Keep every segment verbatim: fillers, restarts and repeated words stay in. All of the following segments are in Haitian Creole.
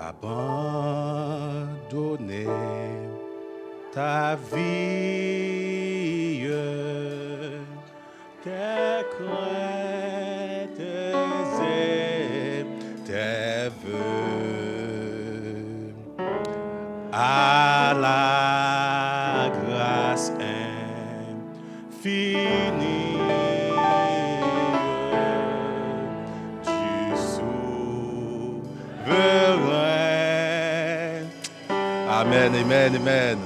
Abandonner ta vie, tes craintes et tes vœux à la grâce infinie du souverain. Amen, amen, amen.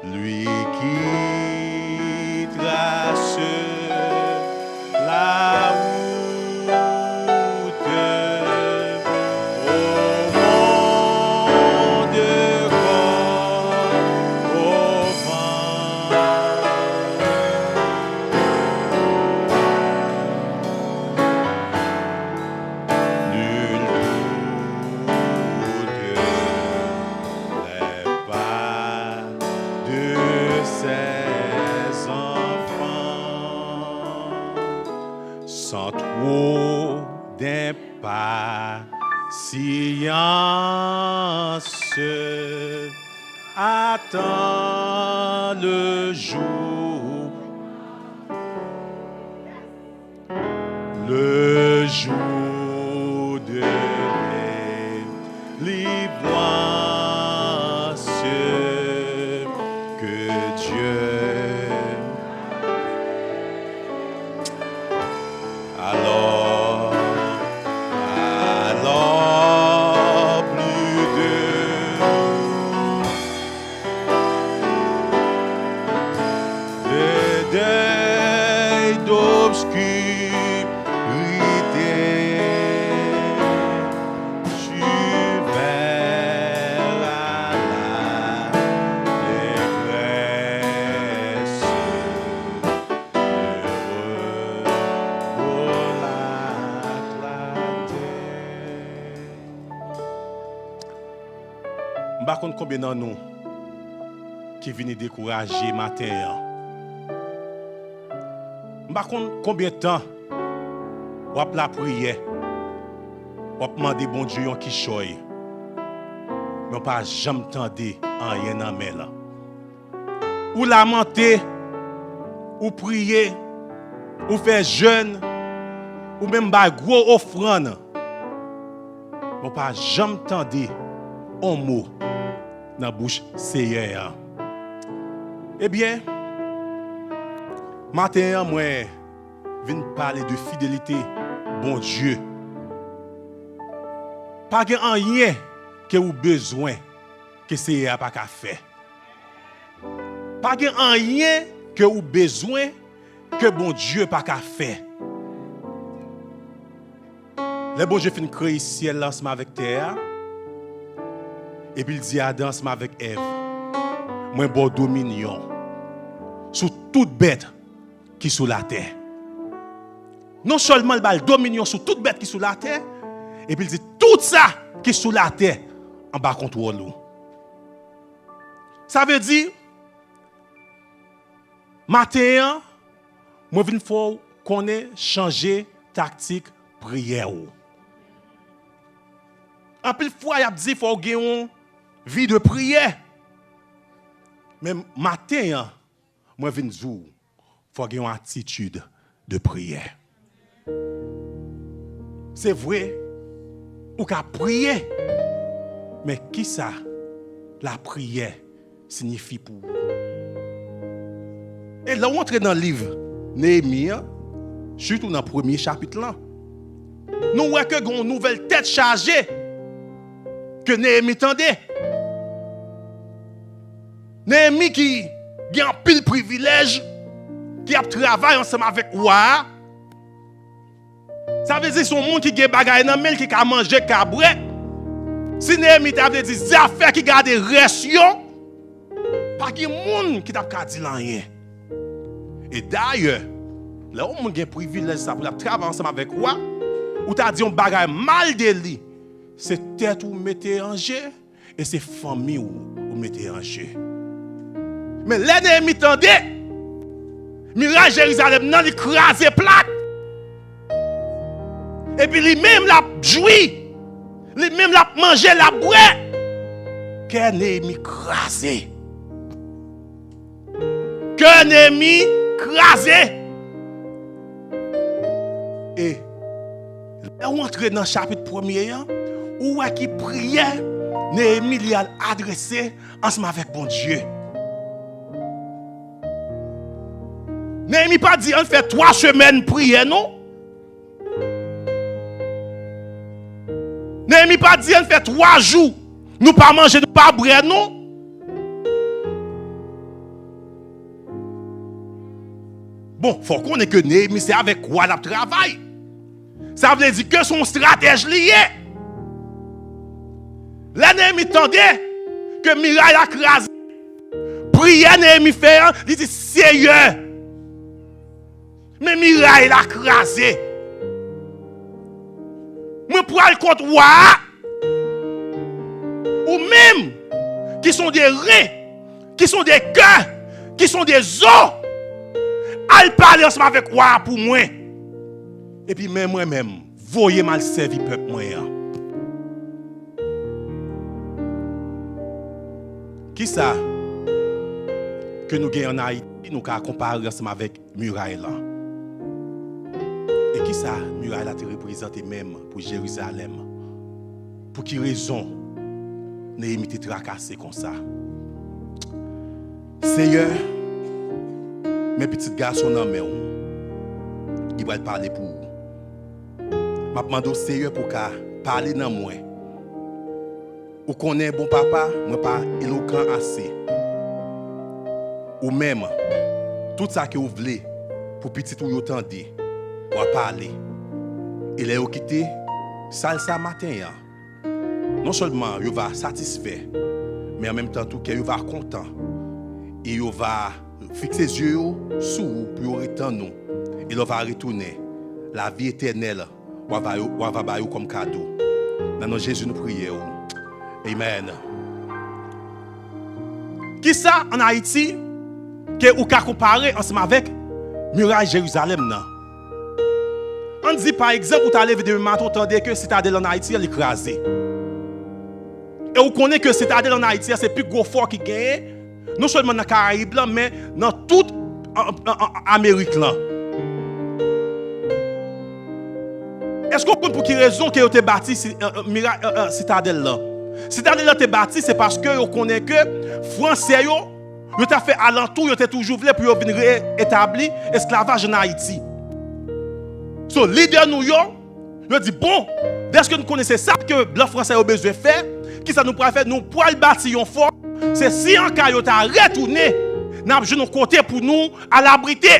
Lui qui trace la route au monde comme au vent. Nul doute n'est pas de ses enfants. Sans trop d'impatience, attends le jour, le jour de délivrance que Dieu. Alors, alors plus de de deuil, d'obscurité, tu verras l'allégresse, heureux pour la clarté. M pa konn konbyen nan nou ki vini dekouraje maten an. M pa konn konbyen tan w ap lapriyè, w ap mande Bondye yon kichòy, men w pa janm tande anyen nan men l. Ou lamante, ou priye, ou fè jèn, ou menm bay gwo ofrann. Men w pa janm tande on mo nan bouch Seyè a. Ebyen, maten an, mwen vin pale de fidelite Bondye. Pa gen anyen ke ou bezwen ke Seyè a pa ka fè. Pa gen anyen ke ou bezwen ke Bondye pa ka fè. Lè Bondye fin kreye syèl la ansanm avèk tè a, epi l di Adan ansanm avèk Èv, mwen ba w dominyon sou tout bèt ki sou latè. Non sèlman l ba l dominyon sou tout bèt ki sou latè, epi l di tout sa ki sou latè anba kontwòl ou. Sa vle di, maten an, mwen vin fè w konnen chanje taktik priyè w. Anpil fwa, y ap di fò w gen yon vi de priyè. Men maten an, mwen vin di w, fò w gen yon atitid de priyè. Se vre, ou ka priye, men kisa lapriyè siyifi pou ou? E lè w antre nan liv Neyemi an, sitou nan premye chapit lan, nou wè ke gen yon nouvèl tèt chaje ke Neyemi tande. Neyemi ki gen anpil privilèj, ki ap travay ansanm avèk wa a. Sa vle di se yon moun ki gen bagay nan men l, ki ka manje, ki ka bwè. Si Neyemi ta vle di zafè ki gade rès yo, pa gen moun ki t ap ka di l anyen. E dayè, lè yon moun gen privilèj sa pou l ap travay ansanm avèk wa, ou ta di yon bagay mal de li, se tèt ou mete an je, e se fanmi w ou mete an je. Men lè Neyemi tande miray Jerizalèm nan, li kraze plat. Epi li menm l ap jwi Li menm l ap manje, l ap bwè. Kè Neyemi kraze. Kè Neyemi kraze. E lè w antre nan chapit premye an, ou wè ki priyè Neyemi li al adrese ansanm avèk Bondye. Neyemi pa di ann fè twa semèn priyè non. Neyemi pa di ann fè twa jou nou pa manje, nou pa bwè non. Bon, fò w konnen ke Neyemi se avèk wa l ap travay. Sa vle di ke se yon estratèj li ye. Lè Neyemi tande ke miray la kraze, priyè Neyemi fè an, li di, Seyè, men miray la kraze. Mwen pral kont wa a. Ou menm ki sonde ren, ki sonde kè, ki sonde zo, al pale ansanm avèk wa a pou mwen. Epi men mwen menm, voye m al sèvi pèp mwen an. Kisa ke nou gen ann Ayiti nou ka konpare ansanm avèk miray lan? E kisa miray la te reprezante menm pou Jerizalèm? Pou ki rezon Neyemi te trakase konsa? Seyè, men pitit gason nan men w. Li pral pale pou ou. M ap mande w, Seyè, pou w ka pale nan mwen. Ou konnen, bon Papa, mwen pa elokan ase. Ou menm, tout sa ke w vle pou pitit ou yo tande, w a pale. E lè yo kite sal sa maten an, non sèlman yo va satisfè, men an menm tan tou kè yo va kontan. E yo va fikse zye yo sou ou pou yo ret tann ou. E lè w va retounen, lavi etènèl w a ba yo, w a va ba yo kòm kado. Nan non Jezi nou priye w. Amen. Kisa ann Ayiti ke ou ka konpare ansanm avèk miray Jerizalèm nan? Ann di, pa egzanp, ou ta leve demen maten, ou tande ke sitadèl ann Ayiti an, li kraze. E ou konnen ke sitadèl ann Ayiti an, se pi gwo fò ki genyen, non sèlman nan Karayib lan, men nan tout an, an, an, Amerik lan. Èske w konn pou ki rezon ke yo te bati si, eh, eh, mira-, eh, eh, sitadèl lan? Sitadèl lan te bati, se paske yo konnen ke Fransè yo, yo t ap fè alantou, yo te toujou vle pou yo vin re-etabli esklavaj ann Ayiti. So, lidè nou yo, yo di, bon, dèske nou konnen se sa ke blan fransè yo bezwen fè, kisa nou pral fè? Nou pral bati yon fò. Se si anka yo ta retounen, n ap jwenn yon kote pou nou al abrite.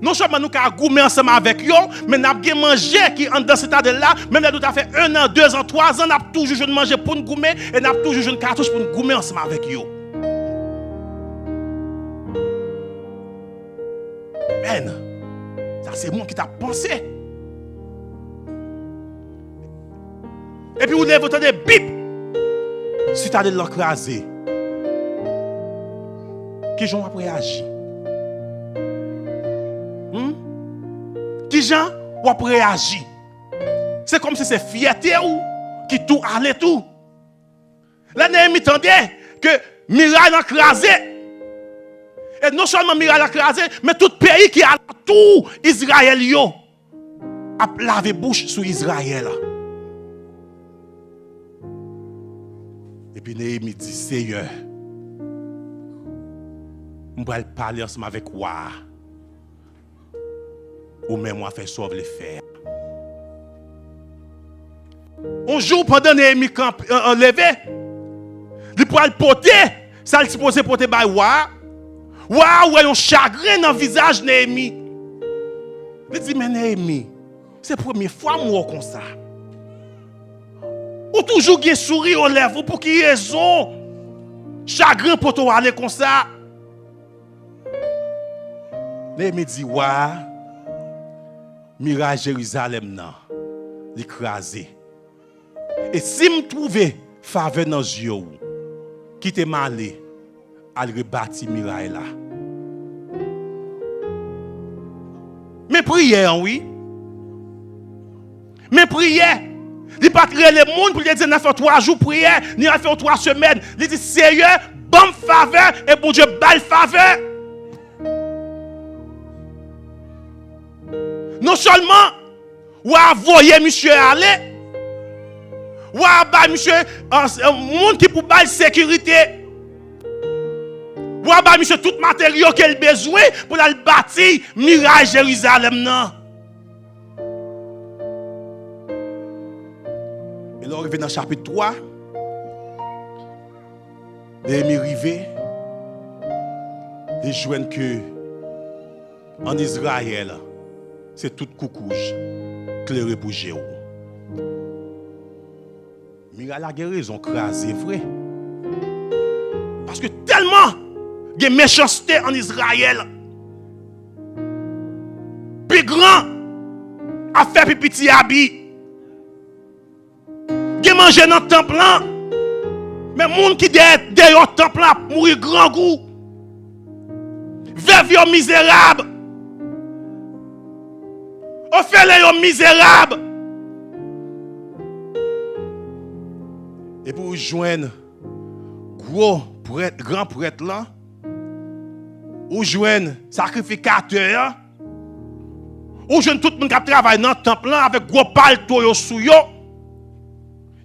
Non sèlman nou ka goumen ansanm avèk yo, men n ap gen manje ki anndan sitadèl la. Menm lè nou ta fè en an, de zan, twa zan, n ap toujou jwenn manje pou n goumen e n ap toujou jwenn katouch pou n goumen ansanm avèk yo. Men, sa se moun ki t ap panse. Epi ou leve, ou tande bip! Sitadèl lan kraze. Kijan w ap reyaji? Hmm? Kijan w ap reyaji? Se kòmsi se fyète w ki tou ale tou. Lè Neyemi tande ke miray lan kraze, e non sèlman miray lan kraze, men tout peyi ki alantou Izrayèl yo ap lave bouch sou Izrayèl. Epi Neyemi di, Seyè, m pral pale ansanm avèk wa a. Ou menm w a fè sa w vle fè a. On jou, pandan Neyemi kanpe, eh, eh, leve, li pral pote sa l sipoze pote bay wa a. Wa a wè yon chagren nan vizaj Neyemi. Li di, men Neyemi, se premye fwa m wè w konsa. Ou toujou gen souri o lèv ou, pou ki rezon chagren pote w ale konsa? Neyemi di wa a, miray Jerizalèm nan, li kraze. E si m twouve favè nan zye w, kite m ale, al rebati miray la. Men priyè an, wi. Men priyè. Li pa t rele moun pou li te di, "N a fè twa jou priyè, ni n a fè twa semèn." Li di, "Seyè, ban m favè," e Bondye ba l favè. Non sèlman wa a voye misye ale, wa a bay misye, euh, moun ki pou ba l sekirite, wa a bay misye tout materyo ke l bezwen pou l al bati miray Jerizalèm nan. E lè w rive nan chapit twa, Neyemi rive, li jwenn ke ann Izrayèl, se tout koukouj klere pou je w. Miray la gen rezon kraze vre. Paske tèlman gen mechanste ann Izrayèl. Pi gran ap fè pi piti abi. Gen manje nan tanp lan, men moun ki dèyè, deyò tanp lan ap mouri grangou. Vèv yo mizerab. Òfelen yo mizerab. Epi ou jwenn gwo prèt, gran prèt lan, ou jwenn sakrifikatè an, ou jwenn tout moun k ap travay nan tanp lan avèk gwo palto yo sou yo.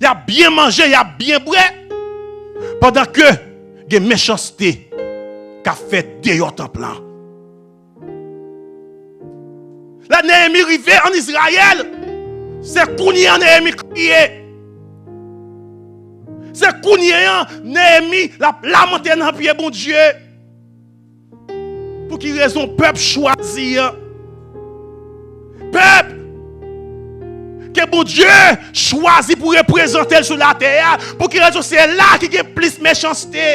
Y ap byen manje, y ap byen bwè, pandan ke gen mechanste k ap fèt deyò tanp lan. Lè Neyemi rive ann Izrayèl, se kounye a Neyemi kriye. Se kounye a Neyemi l ap lamante nan pye Bondye. Pou ki rezon pèp chwazi an? Pèp ke Bondye chwazi pou reprezante l sou latè a, pou ki rezon se la ki gen plis mechanste?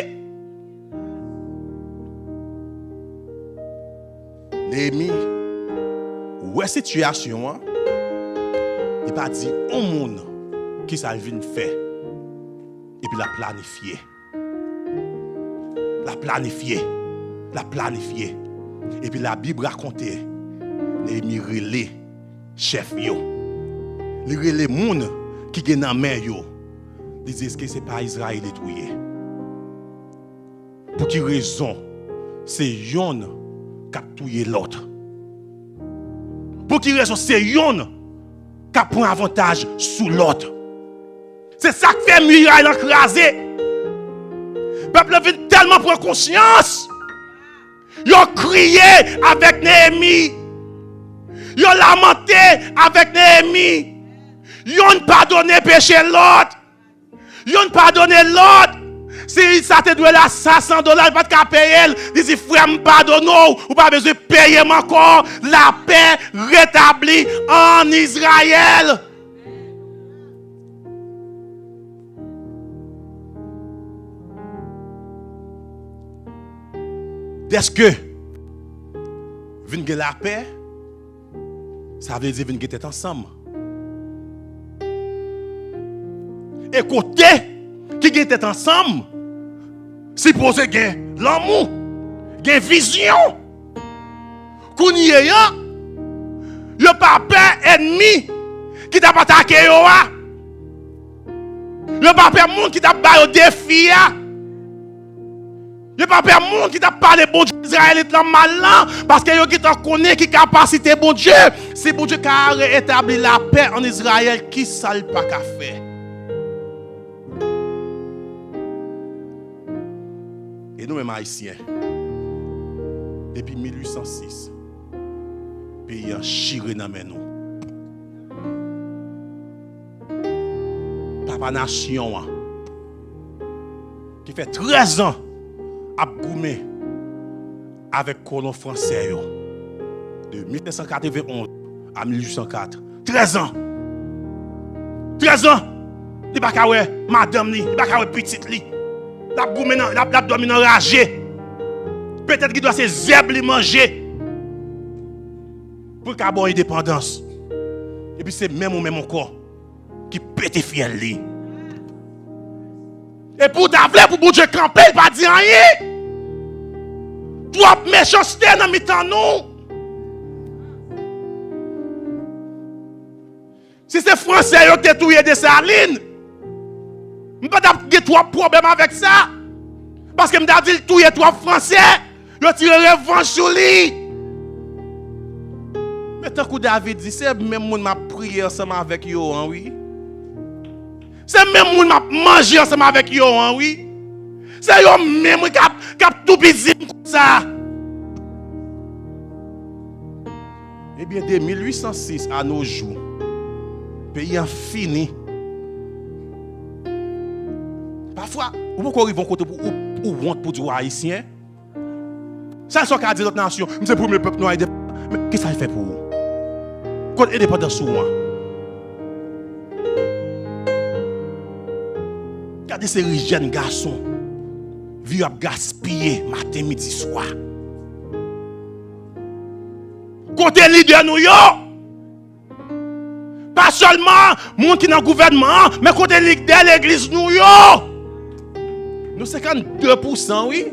Neyemi wè sitiyasyon an, li pa di yon moun kisa l vin fè, epi l ap planifye. L ap planifye, l ap planifye. Epi Labib rakonte, Neyemi rele chèf yo. Li rele moun ki gen nan men yo. Li di, èske se pa Izrayelit ou ye? Pou ki rezon se yonn k ap touye lòt? Pou ki rezon se yonn k ap pran avantaj sou lòt? Se sa k fè miray lan kraze. Pèp la vin tèlman pran konsyans. Yo kriye avèk Neyemi. Yo lamante avèk Neyemi. Yonn padone peche lòt. Yonn padone lòt. Si sa te dwe l a san dola, li pa t ka peye l. Li di, "Frè m, m padone w. Ou pa bezwen peye m ankò." Lapè retabli ann Izrayèl. Dèske vin gen lapè, sa vle di vin gen tèt ansanm. E kote ki gen tèt ansanm, sipoze gen lanmou, gen vizyon. Kounye a, yo pa pè ènmi ki t ap atake yo a. Yo pa pè moun ki t ap ba yo defi a. Yo pa pè moun ki t ap pale Bondye Izrayelit lan mal lan, paske yo gentan konnen ki kapasite Bondye. Si Bondye ka reetabli lapè ann Izrayèl, kisa l pa ka fè? E nou menm Ayisyen, depi mil uit san sis, peyi an chire nan men nou. Papa nasyon an, ki fè trèz an ap goumen avèk kolon fransè yo, de mil sèt san katrevenn onz a mil uit san kat. Trèz an! Trèz an! Li pa ka wè madanm li, li pa ka wè pitit li. L ap goumen nan, l ap, l ap dòmi nan raje. Petèt gen dwa se zèb li manje. Pou l ka ba w endepandans. Epi se menm ou menm ankò ki pete fyèl li. Epi w ta vle pou Bondye kanpe, l pa di anyen. Twòp mechanste nan mitan nou. Si se Fransè yo te touye Desalin, m pa t ap gen twòp pwoblèm avèk sa. Paske m ta di l touye twòp Fransè, yo tire revanj sou li. Men tankou David di, se menm moun m ap priye ansanm avèk yo an, wi. Se menm moun m ap manje ansanm avèk yo an, wi. Se yo menm, wi, k ap, k ap toupizi m konsa. Ebyen, de mil uit san sis a no jou, peyi an fini. Pafwa, ou poko rive yon kote pou ou, ou wont pou di w Ayisyen. Sèl sa w ka di lòt nasyon, "M se premye pèp nwa endepandan." Men, kisa l fè pou ou? Kot endepandans ou an? Gade seri jèn gason, vi yo ap gaspiye maten, midi, swa. Kote lidè nou yo? Pa sèlman moun ki nan gouvènman an, men kote lidè legliz nou yo? Nou senkannde pousan, wi.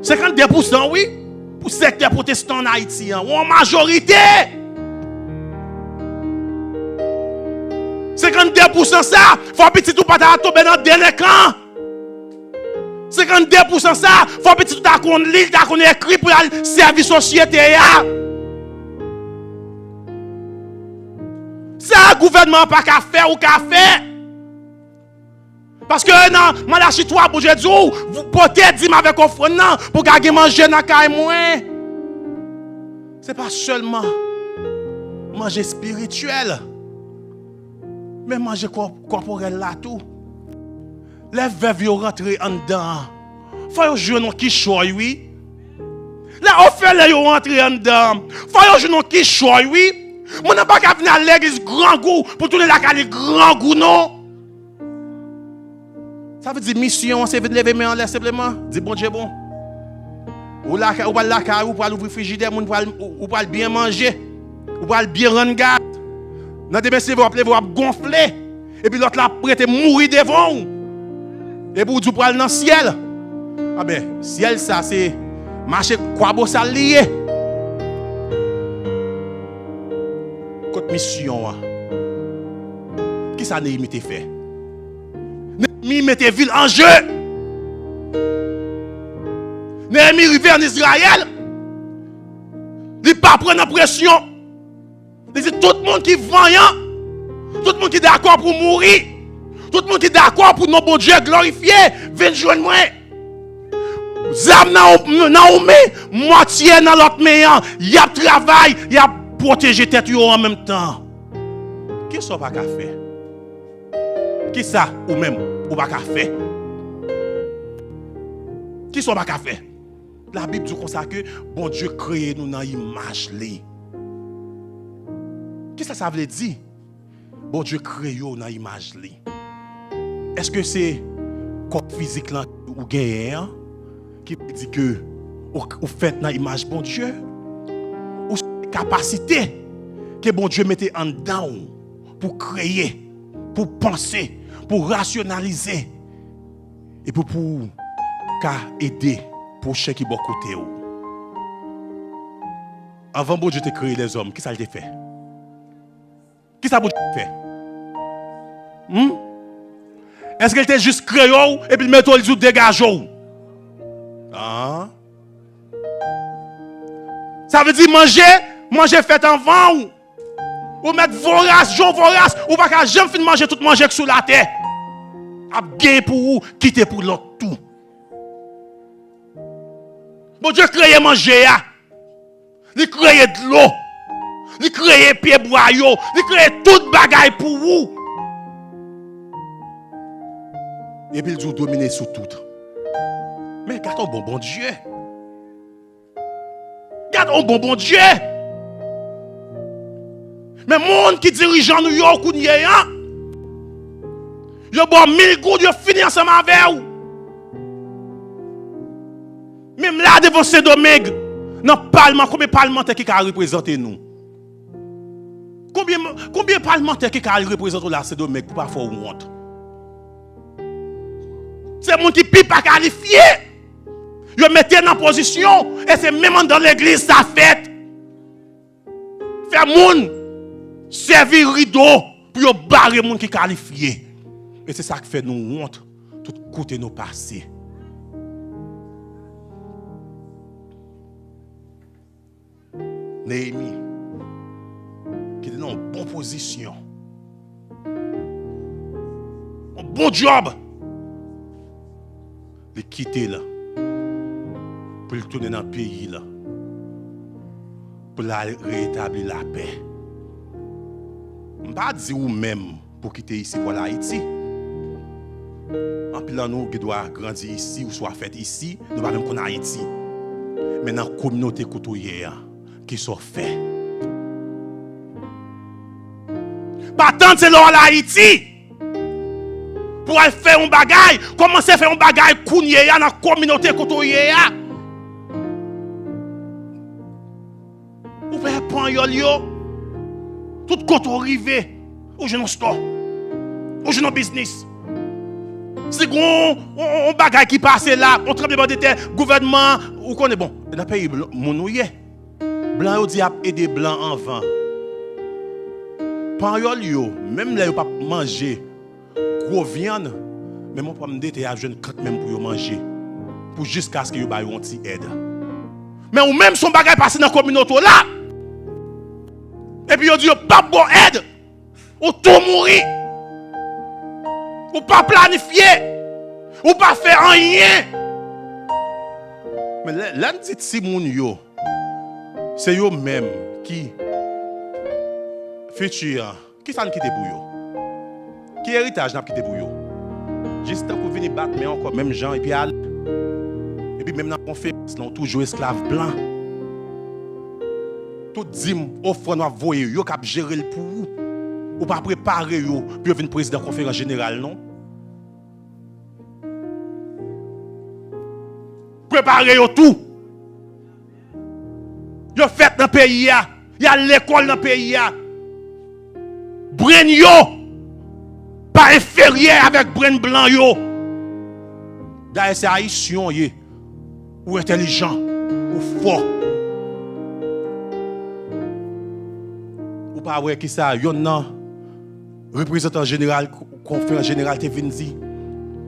Senkannde pousan, wi. Pou sektè pwotestan ann Ayiti an, ou an majorite. Senkannde pousan sa, fò pitit ou pa ta tonbe nan delenkan. Senkannde pousan sa, fò pitit ou ta konn li, ta konn ekri pou l al sèvi sosyete a. Sa gouvènman an pa ka fè, ou ka fè. Paske nan Malachi twa, Bondye di w, pote dim avèk ofrann nan pou ka gen manje nan kay mwen. Se pa sèlman manje espirityèl, men manje kò-, kòporèl la tou. Lè vèv yo rantre anndan an, fò yo jwenn yon kichòy, wi. Lè òfelen yo rantre anndan an, fò yo jwenn yon kichòy, wi. Moun nan pa ka vin al legliz grangou pou tounen lakay li grangou, non. Sa vle di misyon an se vin leve men anlè senpleman, di Bondye bon. Ou lakay, ou pral lakay ou, ou pral ouvri frijidè moun, ou pral, ou, ou pral byen manje, ou pral byen rann gad. Nan demen se leve w ap leve, w ap gonfle. Epi lòt la ap rete mouri devan w. Epi w di w pral nan syèl. Anben, syèl sa se mache kwabosal li ye. Kot misyon an? Kisa Neyemi te fè? Neyemi mete vil an je. Neyemi rive ann Izrayèl. Li pa pran nan presyon. Li di, tout moun ki vanyan, tout moun ki dakò pou mouri, tout moun ki dakò pou non Bondye glorifye, vin jwenn mwen. Zam nan, nan yon men, mòtye nan lòt men an, y ap travay, y ap pwoteje tèt yo an menm tan. Kisa w pa ka fè? Kisa ou menm ou pa ka fè? Kisa w pa ka fè? Labib di w konsa ke Bondye kreye nou nan imaj li. Kisa sa vle di? Bondye kreye w nan imaj li. Èske se kò fizik lan ou genyen an ki vle di ke ou, ou fèt nan imaj Bondye? Ou se kapasite ke Bondye mete anndan w pou kreye, pou panse, pou rasyonalize, epi pou w ka ede pwochen ki bò kote w? Anvan Bondye te kreye lèzòm, kisa l te fè? Kisa Bondye te fè? Hmm? Èske l te jis kreye w epi l mete w, li di w degaje w? Ah. Sa vle di manje, manje fèt anvan w. Ou mèt voras, jan w voras, ou pa ka janm fin manje tout manje k sou latè. Ap gen pou ou, kite pou lòt tou. Bondye kreye manje a. Li kreye dlo. Li kreye pyebwa yo. Li kreye tout bagay pou ou. Epi l di w domine sou tout. Men gad yon bon Bondye. Gad yon bon Bondye. Men moun ki dirijan nou yo kounye a, yo ba w mil goud, yo fini ansanm avè w. Menm la devan Sendomeng, nan palman, konbyen palmantè ki ka al reprezante nou? Konbyen, konbyen palmantè ki ka al reprezante w la Sendomeng pou pa fè w wont? Se moun ki pi pa kalifye. Yo mete nan pozisyon, e se menm anndan legliz sa fèt. Fè moun sèvi rido pou yo bare moun ki kalifye. E se sa k fè nou wont tout kote nou pase. Neyemi, ki te nan yon bon pozisyon, yon bon djòb, li kite l pou l tounen nan peyi l, pou l al reyetabli lapè. M pa di ou menm pou kite isi pou al Ayiti. Anpil nan nou gen dwa grandi isi, oswa fèt isi, nou pa menm konn Ayiti. Men nan kominote kote w ye a, kisa w fè? Pa tann se lè w al Ayiti pou w al fè yon bagay. Kòmanse fè yon bagay kounye a nan kominote kote w ye a. Ou wè panyòl yo, tout kote w rive, ou jwenn yon store, ou jwenn yon biznis. Si gen yon, yon, yon bagay ki pase la, yon tranblemanntè, gouvènman, ou konnen, bon, nan peyi blan, moun ou ye. Blan yo di y ap ede blan anvan. Panyòl yo, menm lè yo p ap manje gwo vyann, men yon pòmdetè y ap jwenn kanmenm pou yo manje, pou jiskaske yo ba yo yon ti èd. Men ou menm, se yon bagay pase nan kominote w la, epi yo di yo p ap ba w èd, ou tou mouri, ou pa planifye, ou pa fè anyen. Men lè, lè n di timoun yo, se yo menm ki fiti an. Kisa n kite pou yo? Ki eritaj n ap kite pou yo? Jis tankou vini bat men ankò, menm jan, epi ale. Epi menm nan konferans lan, ou toujou esklav blan. Tout dim, ofrann w ap voye, yo k ap jere l pou ou. Ou pa prepare yo pou yo vin prezidan konferans jeneral, non. Prepare yo tou. Yo fèt nan peyi a. Y al lekòl nan peyi a. Brenn yo pa enferyè avèk brenn blan yo. Dayè, se Ayisyen w ye. Ou entèlijan. Ou fò. Ou pa wè kisa yonn nan reprezantan jeneral, konferans jeneral te vin di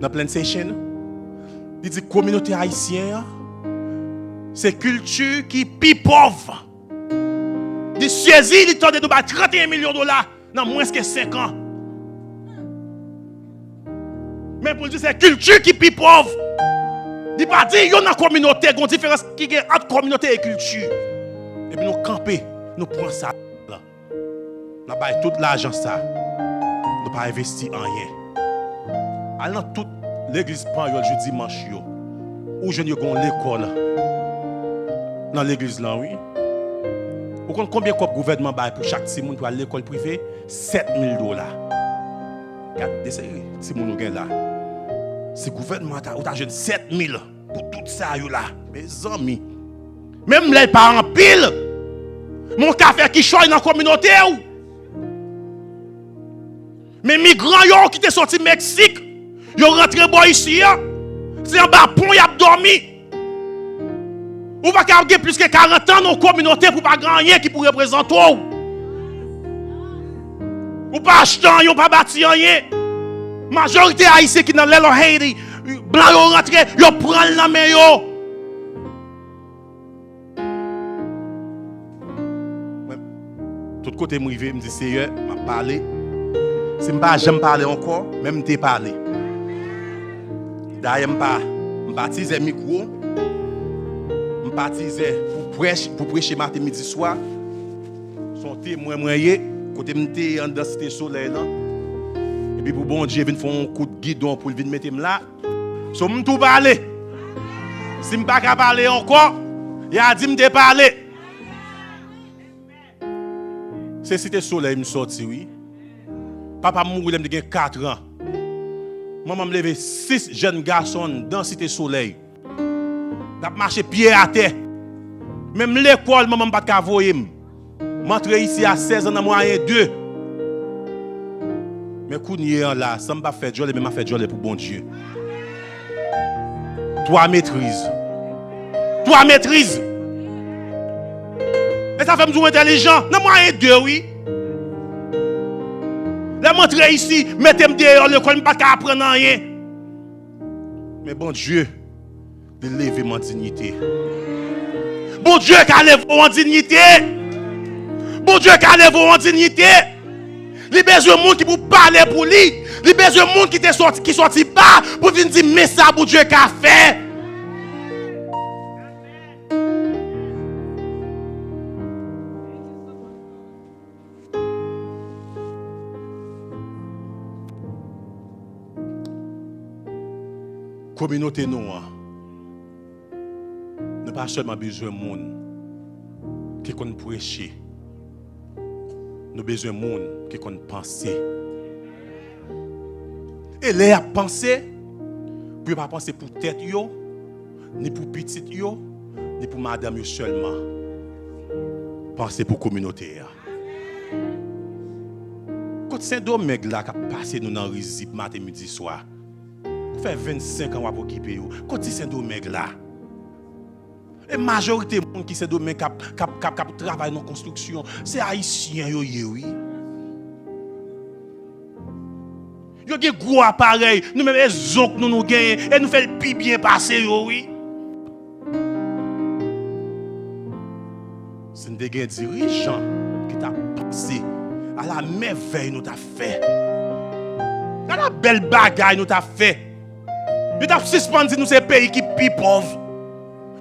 nan Plantation? Li di kominote ayisyen an, se kilti ki pi pòv. Li sezi, li tande nou bay trannteyen milyon dola nan mwens ke senk an. Men pou l di se kilti ki pi pòv. Li pa di youn nan kominote, gon diferans ki gen ant kominote e kilti. Epi nou kanpe, nou pran sa la. N ap bay tout lajan sa. Nou pa envesti anyen. Al nan tout legliz panyòl jou dimanch yo. Ou jwenn yo gen yon lekòl nan legliz lan, wi. Ou konn konbyen kòb gouvènman bay pou chak timoun pou al lekòl prive? Sèt mil dola. Gad de seri timoun ou gen la. Si gouvènman ta, ou ta jwenn sèt mil pou tout sa yo la. Mezanmi. Menm lè l pa anpil, men w ka fè kichòy nan kominote w. Men migran yo ki te soti Meksik, yo rantre bò isi a, se anba pon y ap dòmi. Ou pa ka gen plis ke karant an nan yon kominote pou pa gen anyen ki pou reprezante w. Ou pa achte anyen, ou pa bati anyen. Majorite Ayisyen ki nan Little Haiti, blan yo rantre, yo pran l nan men yo. Mwen, tout kote m rive, m di, Seyè, m ap pale. Si m pa janm pale ankò, men m te pale. Dayè, m pa, m pa tizè mikwo, m pa tizè pou prèch, pou preche maten, midi, swa. Se yon temwen mwen ye, kote m te ye anndan Site Solèy lan. Epi pou Bondye vin fè yon kout gidon pou l vin mete m la. So, m tou pale. Si m pa ka pale ankò, y a di m te pale. Se Site Solèy m sòti, wi. Papa m mouri lè m te gen kat an. Manman m leve sis jèn gason anndan Site Solèy. N ap mache pye atè. Menm lekòl, manman m pa t ka voye m. M antre isi a sèz an nan mwayen de. Men kounye an la, san m pa fè djòlè, men m ap fè djòlè pou Bondye. Twa metriz. Twa metriz. E sa fè m di w entèlijan. Nan mwayen de, wi. m antre isi, mete m deyò lekòl, m pa ka aprann anyen. Men Bondye, li leve m an diyite. Bondye ka leve w an diyite. Bondye ka leve w an diyite. Li bezwen moun ki pou pale pou li. Li bezwen moun ki te sòti, ki sòti ba pou vin di, men sa Bondye ka fè. Kominote nou an, nou pa sèlman bezwen moun ki konn preche, nou bezwen moun ki konn panse. E lè y ap panse, pou yo pa panse pou tèt yo, ni pou pitit yo, ni pou madanm yo sèlman. Panse pou kominote a. Kot Sendomeng la k ap pase nou nan rizib maten, midi, swa? Ou fè vennsenk an w ap okipe yo. Kot ti Sendomeng la? E majorite moun ki Sendomeng k ap, k ap, k ap, k ap travay nan konstriksyon, se Ayisyen yo ye, wi. Yo gen gwo aparèy, nou menm e zonk nou nou genyen, e nou fè l pi byen pase yo, wi. Si n te gen dirijan ki t ap panse, ala mèvèy nou t ap fè, ala bèl bagay nou t ap fè. Yo t ap sispann di nou se peyi ki pi pòv.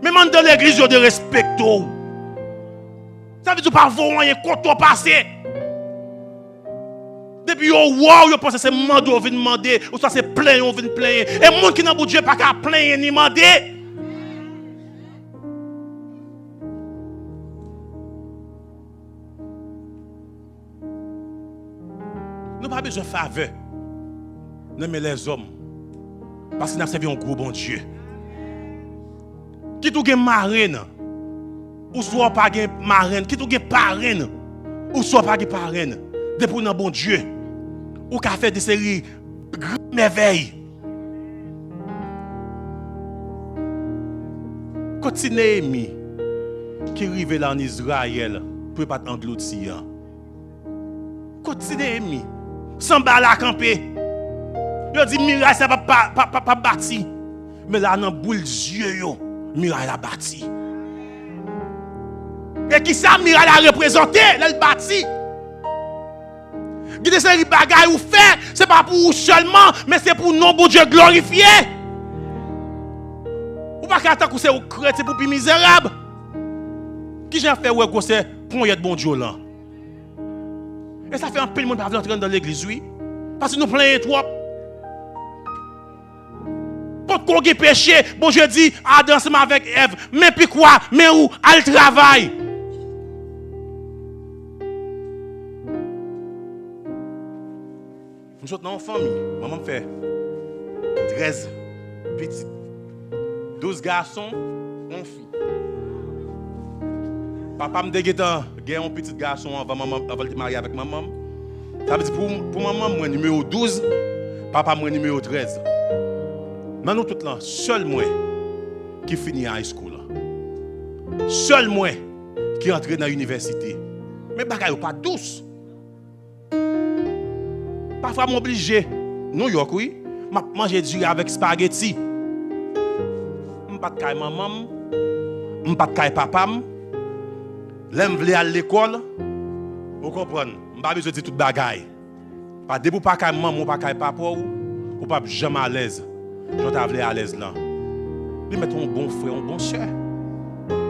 Menm anndan legliz yo derespekte w. Sa vle di w pa vo anyen kote w pase. Depi yo wè w, yo panse se mande w vin mande, oswa se plenyen w vin plenyen. E moun ki nan Bondye pa ka plenyen ni mande. Nou pa bezwen favè nan men lèzòm, paske n ap sèvi yon gwo Bondye. Kit ou gen marenn, oswa w pa gen marenn, kit ou gen parenn, oswa w pa gen parenn, depi w nan Bondye, ou ka fè de seri gran mèvèy. Kot ti Neyemi ki rive la ann Izrayèl pou yo pa t anglouti an? Kot ti Neyemi? Sanbala kanpe. Yo di miray sa p ap pa, pa, pa, pa bati. Men la nan boul zye yo, miray la bati. E kisa miray la reprezante lè l bati? Gen de seri bagay ou fè, se pa pou ou sèlman, men se pou non Bondye glorifye. Ou pa ka tankou se ou k kretyen pou pi mizerab. Kijan fè w wè gwosè ponyèt Bondye w lan? E sa fè anpil moun pa vle antre anndan legliz, wi. Paske nou plenyen twòp. Potko gen peche, Bondye di Adan ansanm avèk Èv, men pikwa, men ou, al travay. M sot nan yon fanmi, manman m fè trèz pitit, douz gason, yon fi. Papa m te gentan gen yon pitit gason anvan manman, anvan l te marye avèk manman m. Sa vle di pou, pou manman m, mwen nimewo douz, papa m, mwen nimewo trèz. Nan nou tout lan, sèl mwen ki fini high school. Sèl mwen ki antre nan inivèsite. Men bagay yo pa t dous. Pafwa m oblije, Nouyòk wi, m ap manje diri avèk espageti. M pa t kay manman m, m pa t kay papa m. Lè m vle al lekòl, ou konprann, m pa bezwen di tout bagay. Pa depi w pa kay manman w, pa kay papa w, ou p ap janm alèz jan w ta vle alèz lan. Li mèt yon bon frè, yon bon sè.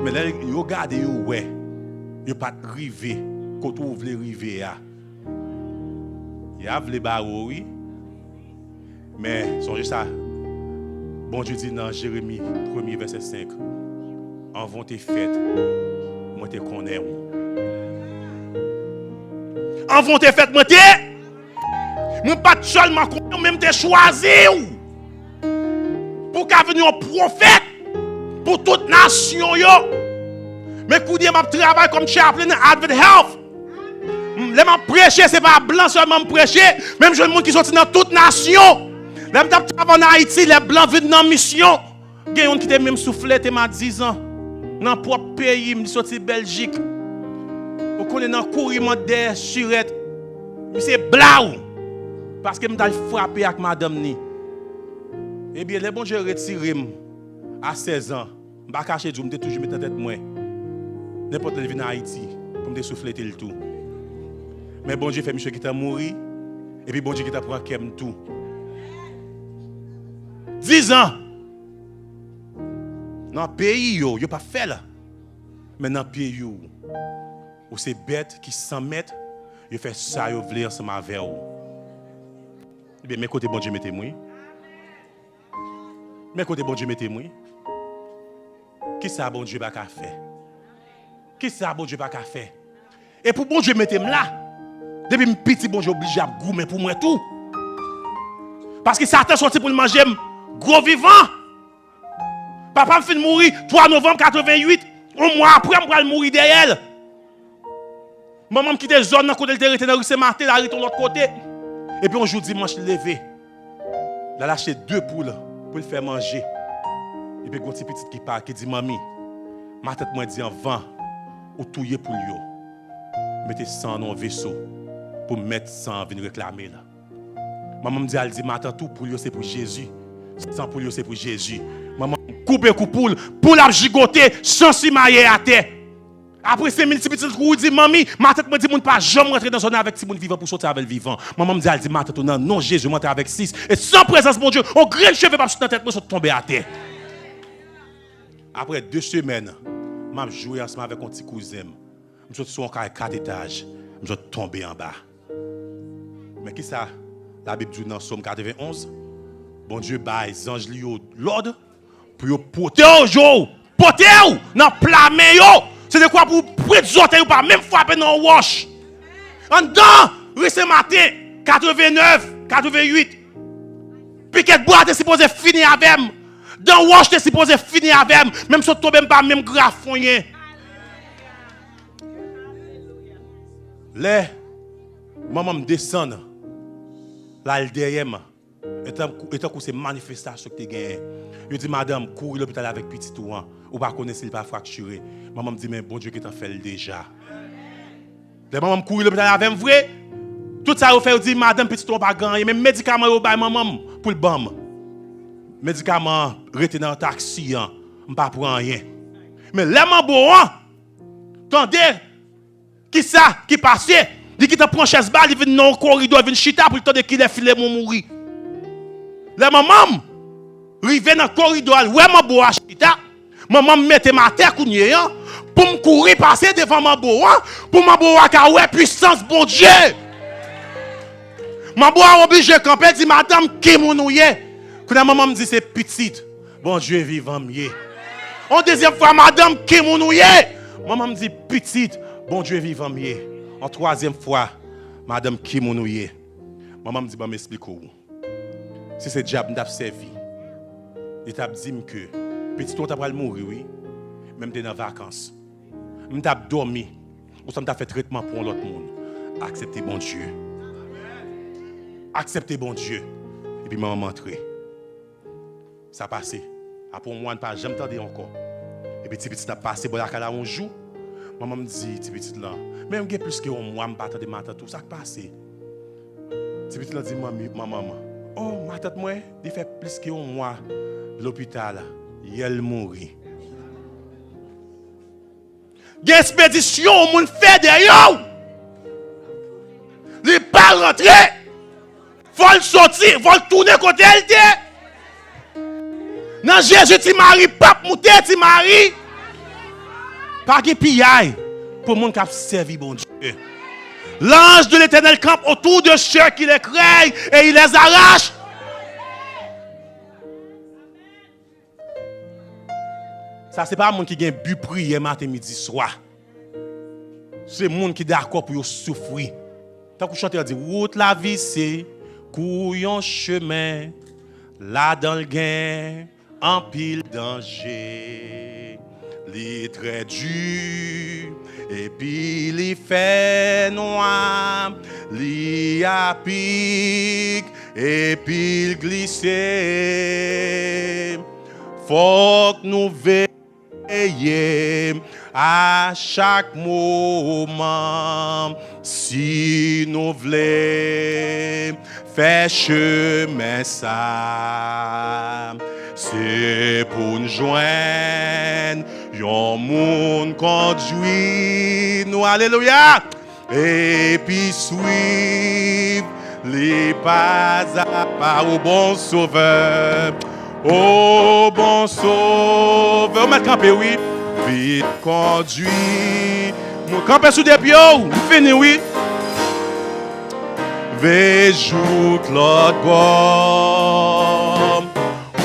Men lè yo gade, yo wè, yo pa t rive kote w vle rive a. Y a vle bare w, wi. Men, sonje sa Bondye di nan Jeremi premye vèsè senk, anvan w te fèt, mwen te konnen w. Anvan w te fèt, mwen te, mwen pa t sèlman konnen w, men m te chwazi w pou w ka vin yon pwofèt pou tout nasyon yo. Men kounye a m ap travay kòm chaplain nan Advent Health. Lè m ap preche, se pa blan sèlman m preche, men m jwenn moun ki soti nan tout nasyon. Lè m t ap travay ann Ayiti, lè blan vin nan misyon, gen youn ki te menm souflete m a diz an. Nan pwòp peyi m, li soti Bèljik. Ou konnen nan kouri m ant dèyè sirèt, misye blaw. Paske m t al frape ak madanm ni. Ebyen, lè Bondye retire m a sèz an, m pa kache di w, m te toujou met nan tèt mwen, nenpòt lè l vin Ayiti, pou m te souflete l tou. Men Bondye fè misye gentan mouri, epi Bondye gentan pran kè m tou. Diz an! Nan peyi yo, yo p ap fè l. Men nan peyi w, ou se bèt ki san mèt, yo fè sa yo vle ansanm avè w. Ebyen, men kote Bondye mete m, wi. Men kote Bondye mete m, wi. Kisa Bondye pa ka fè? Kisa Bondye pa ka fè? E pou Bondye mete m la, depi m piti, Bondye oblije ap goumen pou mwen tou. Paske Satan soti pou l manje m gwo vivan. Papa m fin mouri twa novanm katrevenn uit. Yon mwa apre, m pral mouri dèyè l. Manman m kite zòn nan kote l te rete nan ri Sen Maten, l al rete yon lòt kote. Epi yon jou dimanch, li leve. L al achte de poul pou l fè manje. Epi gen yon ti pitit ki pa, ki di, "Manmi, matant mwen di anvan ou touye poul yo, mete san an nan yon veso pou mèt san an vin reklame l." Manman m di al di matant ou, poul yo se pou Jezi. San poul yo se pou Jezi. Manman m koupe kou poul, poul ap jigote, san simaye atè. Apre senk minit, ti pitit kouri di, "Manmi, matant mwen di moun pa janm rantre nan zòn nan avèk timoun vivan pou soti avè l vivan." Manman m di al di matant ou, "Nan non Jezi, mwen antre avèk sis. E san prezans Bondye, yon grenn cheve p ap sot nan tèt mwen sot tonbe atè." Apre de semèn, m ap jwe ansanm avèk yon ti kouzen m. M sot sou yon kay kat etaj, m sot tonbe anba. Men kisa Labib di w nan Sòm katrevenn onz? Bondye bay zanj li yo lòd pou yo pwoteje w, pote w nan pla men yo. Se dekwa pou w pwent zòtèy ou pa menm frape nan yon wòch. Anndan ri Sen Maten, katrevenn nèf, katrevenn uit, pikèt bwa te sipoze fini avè m. Dan wòch te sipoze fini avè m. Men m sot tonbe, m pa menm grafonyen. Lè manman m desann, l al dèyè m, e tankou, e tankou se manifestasyon ki te genyen. Yo di, "Madanm, kouri lopital avèk pitit ou an. Ou pa konnen si l pa frakchire." Manman m di, "Men Bondye gentan fè l deja." Lè manman m kouri lopital avè m vre, tout sa yo fè, yo di, "Madanm, pitit ou an pa gen anyen." Men medikaman yo bay manman m pou l ban m, medikaman an rete nan taksi an, m pa pran anyen. Men lè manbo an tande kisa ki pase, li gentan pran chèz ba, li vin nan yon koridò, vin chita pou l tande kilè Filemon mouri. Lè manman m rive nan koridò a, l wè manbo a chita, manman m mete m atè kounye an, pou m kouri pase devan manbo a, pou manbo a ka wè pwisans Bondye. Manbo a oblije kanpe, di, "Madanm, ki moun ou ye?" Kounye a manman m di, "Se pitit Bondye vivan m ye." Yon dezyèm fwa, "Madanm, ki moun ou ye?" Manman m di, "Pitit Bondye vivan m ye." Yon twazyèm fwa, "Madanm, ki moun ou ye?" Manman m di, "Ban m esplike w. Si se dyab m t ap sèvi, li t ap di m ke pitit ou an ta pral mouri, wi. Men m te nan vakans. M t ap dòmi, oswa m t ap fè tretman pou yon lòt moun. Aksepte Bondye. Aksepte Bondye." Epi manman m antre. Sa pase. Apre yon mwa, n pa janm tande ankò. Epi ti pitit la pase bò lakay la yon jou. Manman m di ti pitit lan, "Men m gen plis ke yon mwa m pa tande matant ou. Sa k pase?" Ti pitit lan di manmi, manman m, "O, matant mwen, li fè plis ke yon mwa lopital. Yè l mouri." Gen ekspedisyon yon moun fè dèyè w. Li pa rantre. Fò l soti, fò l tounen kote l te. Nan Jezi, Ti Mari p ap moute, Ti Mari. Pa gen piyay pou moun k ap sèvi Bondye. L'ange de l'Éternel campe autour de ceux qui le craignent et il les arrache. Sa se pa moun ki gen bi priyè maten, midi, swa. Se moun ki dakò pou yo soufri. Tankou chantè a di, wout lavi se kou yon chemen, ladan l gen anpil danje. Li trè di, epi li fè nwa, li apik, epi l glise. Fòk nou veye a chak moman si nou vle Fè chemen sa, se pou n jwenn yon moun kondui nou. Alelouya! Epi swiv li pazapa, o bon Sovè, o bon Sovè. Ou mèt kanpe, wi. Vin kondui nou. Kanpe sou de pye w. M fini, wi. Ve jouk lòt bò,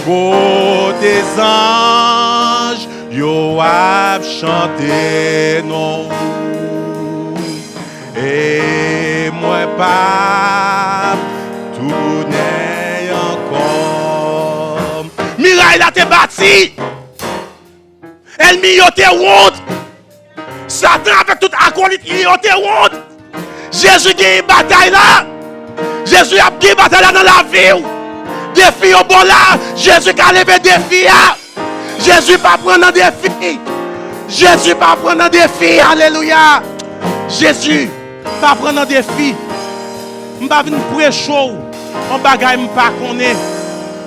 kote zanj yo ap chante non ou. E mwen p ap tounen ankò. Miray la te bati. Ènmi yo te wont. Satan avèk tout akolit li yo te wont. Jezi genyen batay la. Jezi ap gen batay la nan lavi w. Defi yo ba w la, Jezi ka leve defi a. Jezi pa pran nan defi. Jezi pa pran nan defi. Alelouya. Jezi pa pran nan defi. M pa vin preche w yon bagay m pa konnen.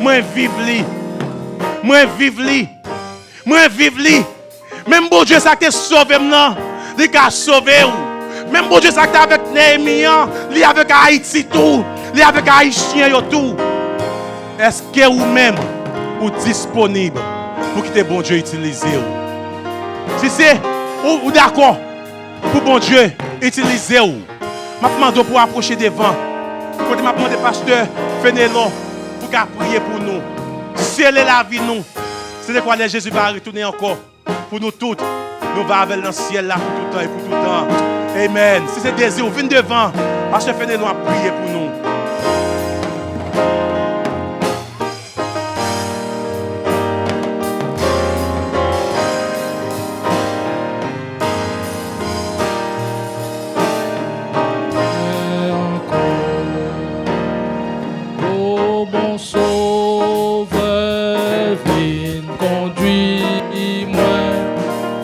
Mwen viv li. Mwen viv li. Mwen viv li. Menm Bondye sa k te sove m nan, li ka sove w. Menm Bondye sa k te avèk Neyemi an, li avèk Ayiti tou. Li avèk Ayisyen yo tou. Èske ou menm, ou disponib pou kite Bondye itilize w? Si se ou, ou dakò pou Bondye itilize w, m ap mande w pou w apwoche devan, kote m ap mande pastè Fenelon pou ka priye pou nou, sele lavi nou. Se dekwa lè Jezi va retounen ankò, pou nou tout, nou va avè l nan syèl la pou tout tan e pou tout tan. Amen. Si se dezi w, vin devan. Pastè Fenelon ap priye pou nou. Ankò, o bon Sovè, vin kondui mwen,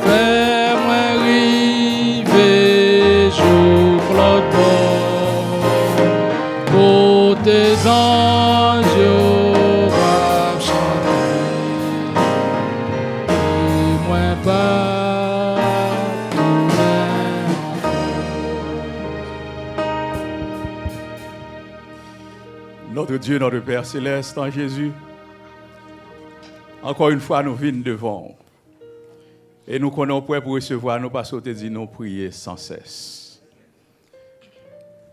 fè mwen rive jouk lòt bò, kote zanj yo ap chante, e mwen p ap tounen ankò. Notre Dieu, notre Père Céleste, en Jésus, encore une fois, nou vin devan w. E nou konnen w prè pou resevwa nou, paske w te di nou priye san sès.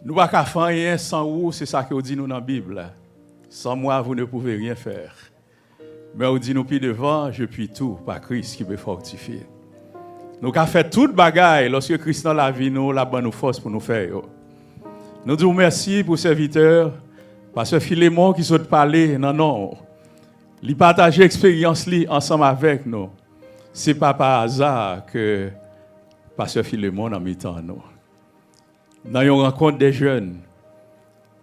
Nou pa ka fè anyen san ou, se sa ke w di nou nan Bib la. Sans moi, vous ne pouvez rien faire. Men ou di nou pi devan, je puis tout par Christ qui me fortifie. Nou ka fè tout bagay lòske Kris nan lavi nou, l ap ban nou fòs pou nou fè yo. Nou di w mèsi pou sèvitè, pastè Filemon ki sot pale nan non w. Li pataje eksperyans li ansanm avèk nou. Se pa pa aza ke pastè Filemon nan mitan nou. Nan yon rankont de jèn,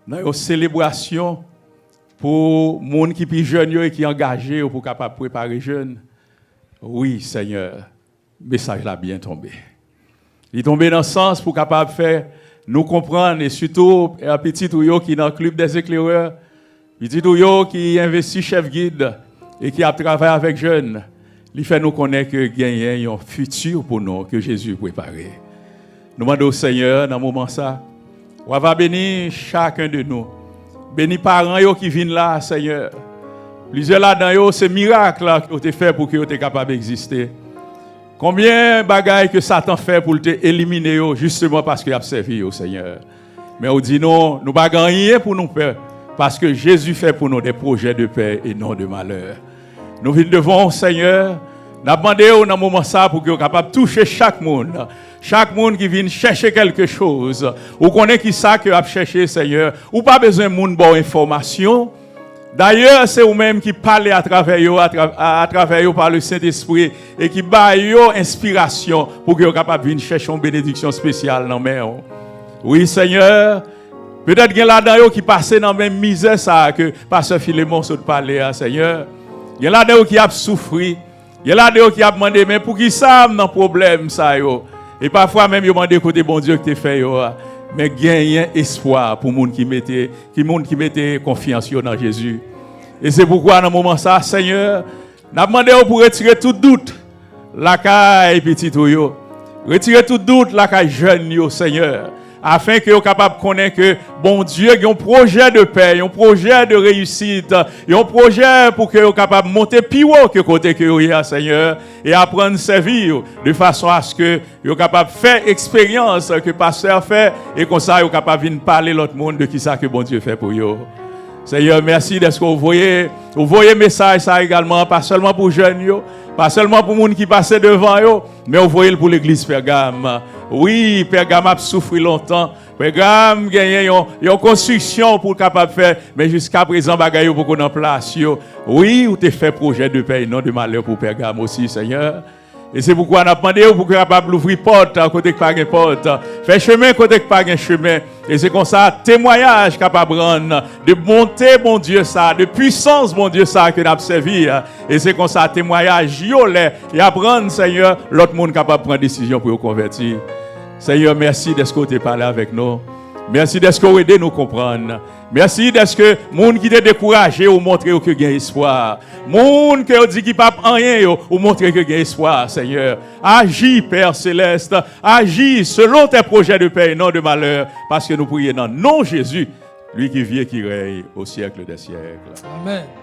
nan yon selebrasyon pou moun ki pi jèn yo e ki angaje yo pou kapab prepare jèn. Wi, Senyè, mesaj la byen tonbe. Li tonbe nan sans pou kapab fè nou konprann, e sitou, eh, pitit ou yo ki nan Club des Éclaireurs, pitit ou yo ki envesti chèf gid e ki ap travay avèk jèn, li fè nou konnen ke genyen yon fiti pou nou ke Jezi prepare. Nou mande w, Senyè, nan moman sa, w ava beni chaken de nou. Beni paran yo ki vin la, Senyè. Plizyè ladan yo, se mirak la ke w te fè pou ke yo te kapab egziste. Konbyen bagay ke Satan fè pou l te elimine yo, jisteman paske y ap sèvi yo, Senyè. Men ou di nou, nou pa gen anyen pou nou pè, paske Jezi fè pou nou des projets de paix et non de malheur. Nou vin devan w, Senyè, n ap mande w nan moman sa pou ke w kapab touche chak moun, chak moun ki vin chèche kèlke choz. Ou konnen ki sa ke y ap chèche, Senyè. Ou pa bezwen moun ba w enfòmasyon. Dayè, se ou menm ki pale atravè yo, atra-, a-, atravè yo pa le Sentespri, e ki ba yo enspirasyon pou ke yo kapab vin chèche yon benediksyon espesyal nan men w. Wi, Senyè, petèt gen ladan yo ki pase nan menm mizè sa a ke pastè Filemon sot pale a, Senyè. Gen ladan yo ki ap soufri. Gen ladan yo ki ap mande, "Men poukisa m nan pwoblèm sa yo?" E pafwa menm yo mande kote Bondye ki te fè yo a. men genyen espwa pou moun ki mete, ki moun ki mete konfyans yo nan Jezi. E se poukwa nan moman sa, Senyè, n ap mande w pou retire tout dout lakay pitit ou yo. Retire tout dout lakay jèn yo, Senyè, afen ke yo kapab konnen ke Bondye gen yon pwojè de pè, yon pwojè de reyisit, yon pwojè pou ke yo kapab monte pi wo ke kote ke yo ye a, Senyè, e aprann sèvi w de fason aske yo kapab fè eksperyans ke pastè a fè, e konsa yo kapab vin pale lòt moun de kisa ke Bondye fè pou yo. Senyè, mèsi dèske w voye, w voye mesaj sa egalman, pa sèlman pou jèn yo, pa sèlman pou moun ki pase devan yo, men w voye l pou legliz Pègam. Wi, Pègam ap soufri lontan. Pègam genyen yon, yon konstriksyon pou l kapab fè, men jiska prezan bagay yo poko nan plas yo. Wi, ou te fè pwojè de pè e non de malè pou Pègam osi, Senyè. E se poukwa n ap mande w pou kapab louvri pòt kote k pa gen pòt, fè chemen kote k pa gen chemen. E se konsa temwayaj kapab rann de bonte Bondye sa, de pwisans Bondye sa ke n ap sèvi a. E se konsa temwayaj yo lè y ap rann, Senyè, lòt moun kapab pran desizyon pou yo konvèti. Senyè, mèsi dèske w te pale avèk nou. Mèsi dèske w ede nou konprann. Mèsi dèske moun ki te dekouraje, ou montre yo ke gen espwa. Moun ke yo di ki p ap anyen yo, ou montre ke gen espwa, Senyè. Aji, Pè Selès, aji selon tes projets de paix et non de malheur, paske nou priye nan non Jezi, li ki vye, ki rèy o syèk dè syèk. Amèn.